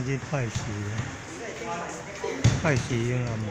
日拜四，拜四用啊無。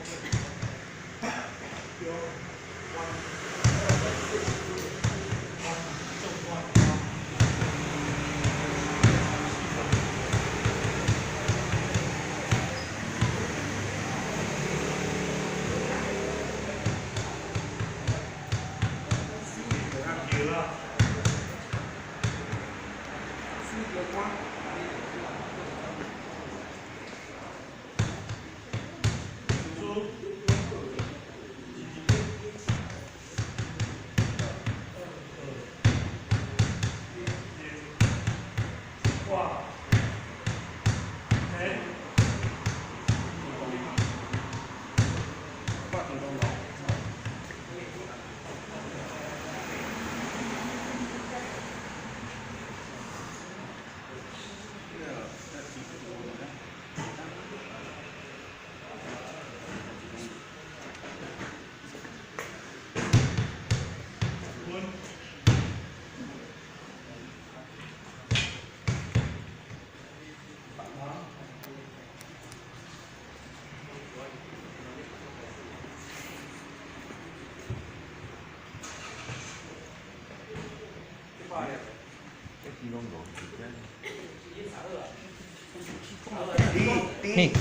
天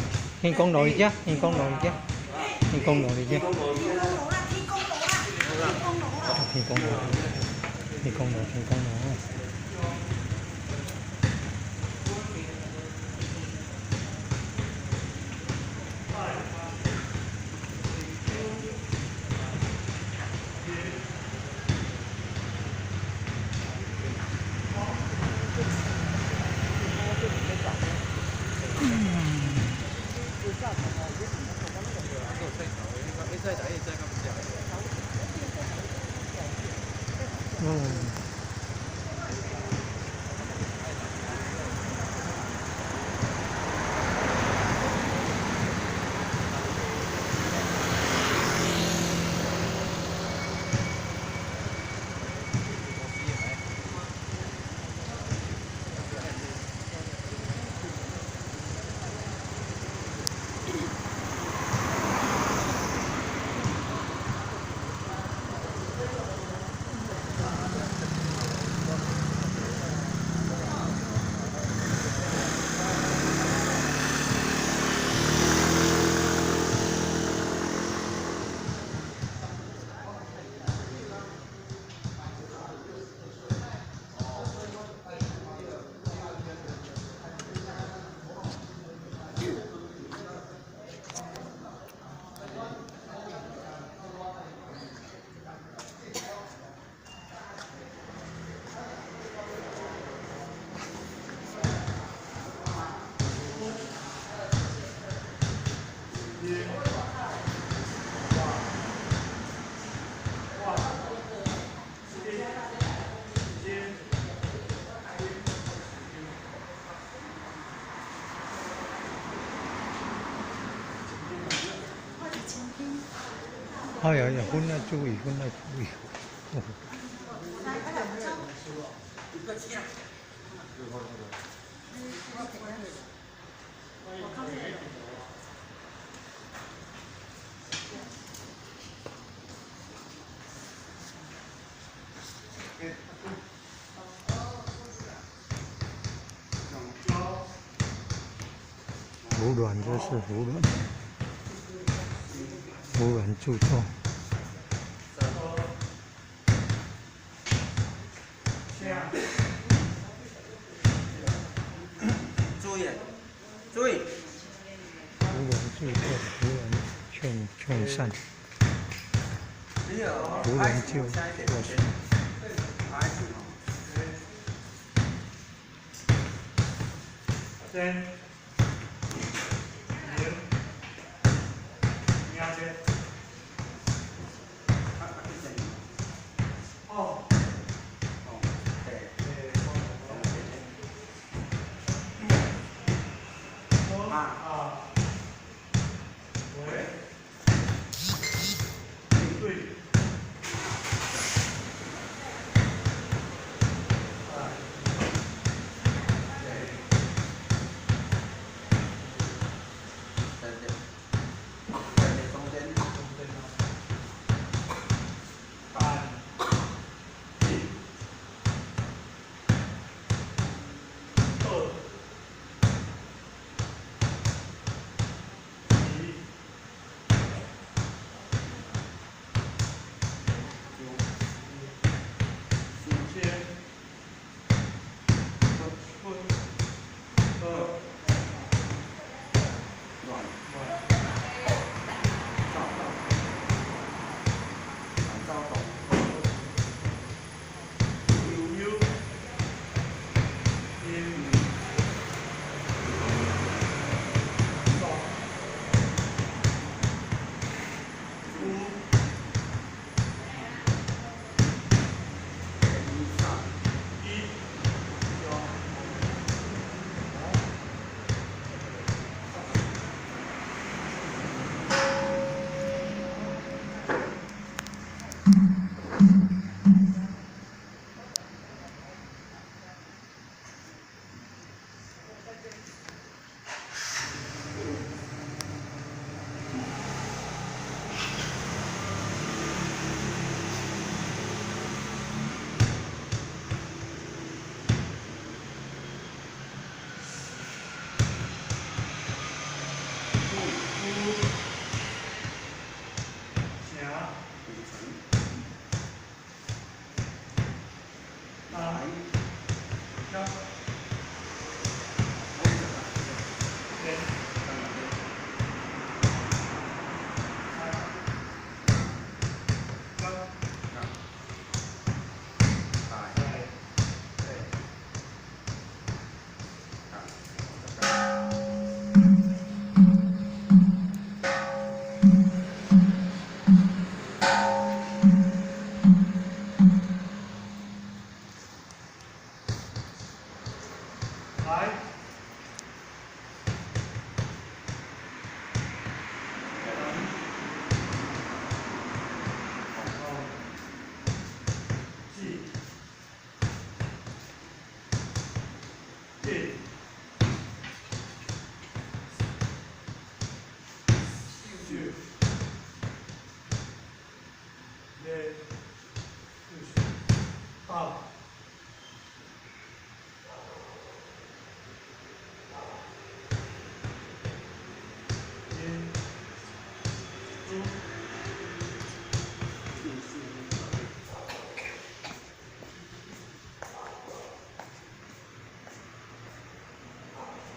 天公路去遮，天公路去遮，天公路去遮。天公路，天公路，天公路。嗯。哎呀呀，分啊注意，分啊注意。服軟，這是服軟，服軟著作。注意，注意。服軟著作，服軟勸勸善，服軟救救贖。三、零、两千。哦。啊。喂。对。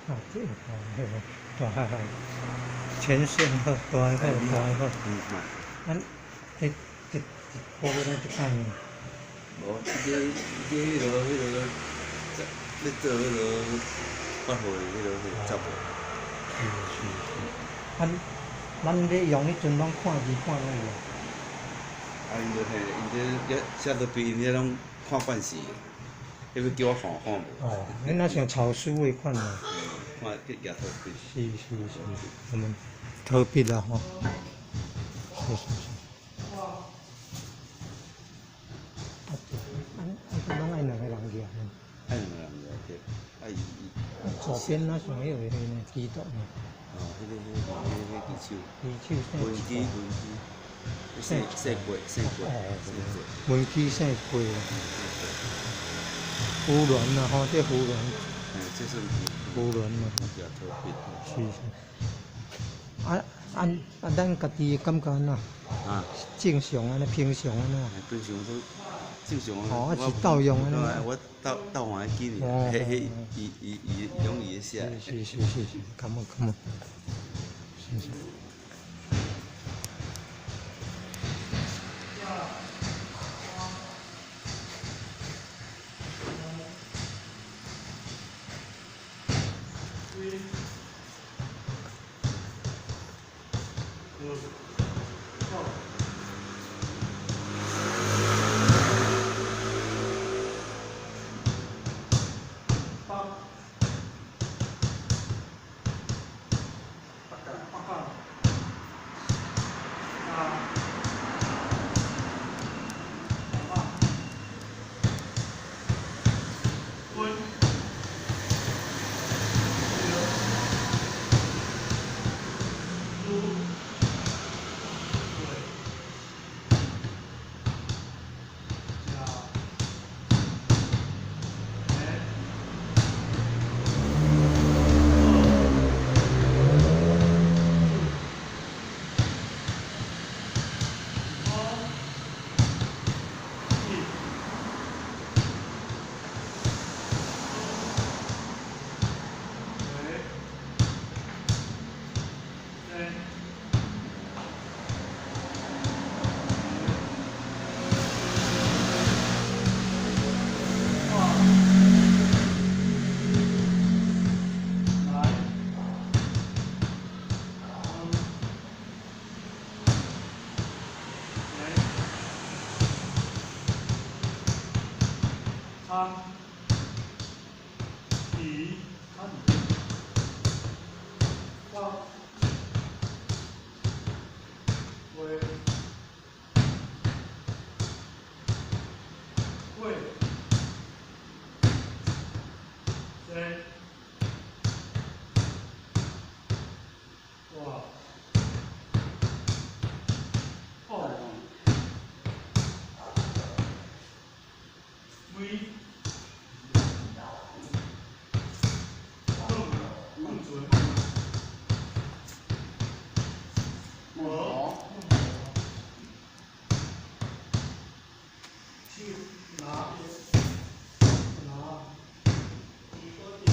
啊，這個大漢全身好，大漢大漢。啊，這這一個月攏一擺呢？無，這個咧做彼个八號的彼个節目。是是是。啊，咱咧用彼陣攏看字看攏有。啊，𪜶就嘿，𪜶這寫圖片，𪜶這攏看慣勢，彼欲叫我看看無。哦，你若像草書的款啊。看去舉塗筆。是是是，我們塗筆啦吼。是是是。啊，啊，攏愛兩個人舉呢？愛兩個人舉對，啊伊伊。左邊那像彼個呢，基督呢。哦，彼个旗手。旗手。文基文基。姓姓郭姓郭。文基姓郭。胡亂啦吼，這胡亂。嘿，這算胡亂嘛。是是。啊啊啊！咱家己感覺按怎？啊。正常按呢，平常按呢？平常都正常。哦，啊是鬥用按呢。我鬥鬥看彼幾年，彼彼伊伊伊攏伊咧寫。是是是是，感恩感恩。是是。八、生、大、虎、尾、梦，梦船、梦头，手拿拿，梦头钱。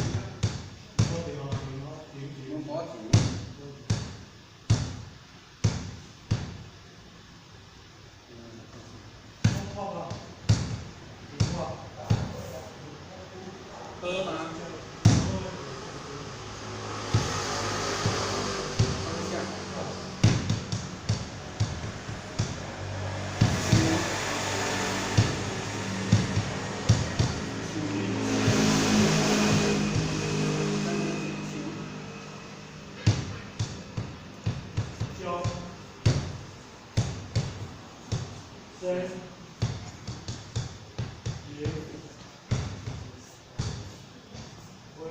喝吗？方向。三七。交，生，爷，威，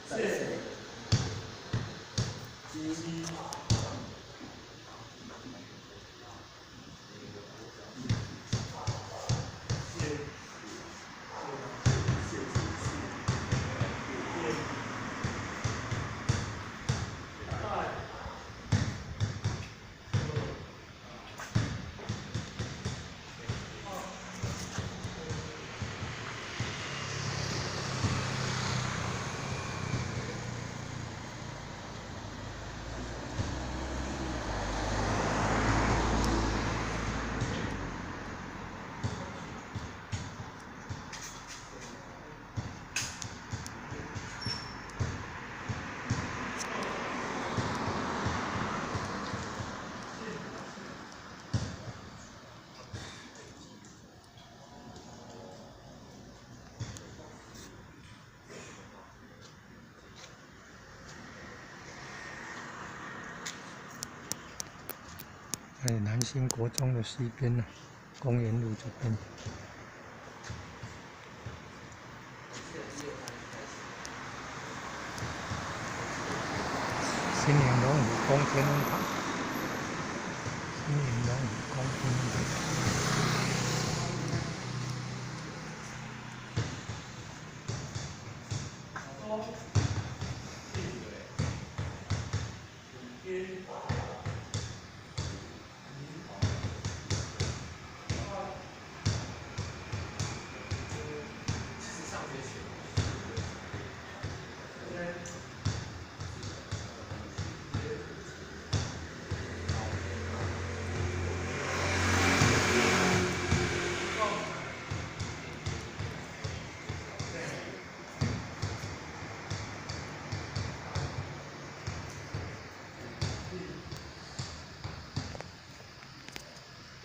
再谁？七，四，在南兴国中的西边呢，公园路这边。新营龙虎宫天恩堂，新营龙虎宫天恩堂。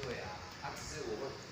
对啊，啊，只是我会。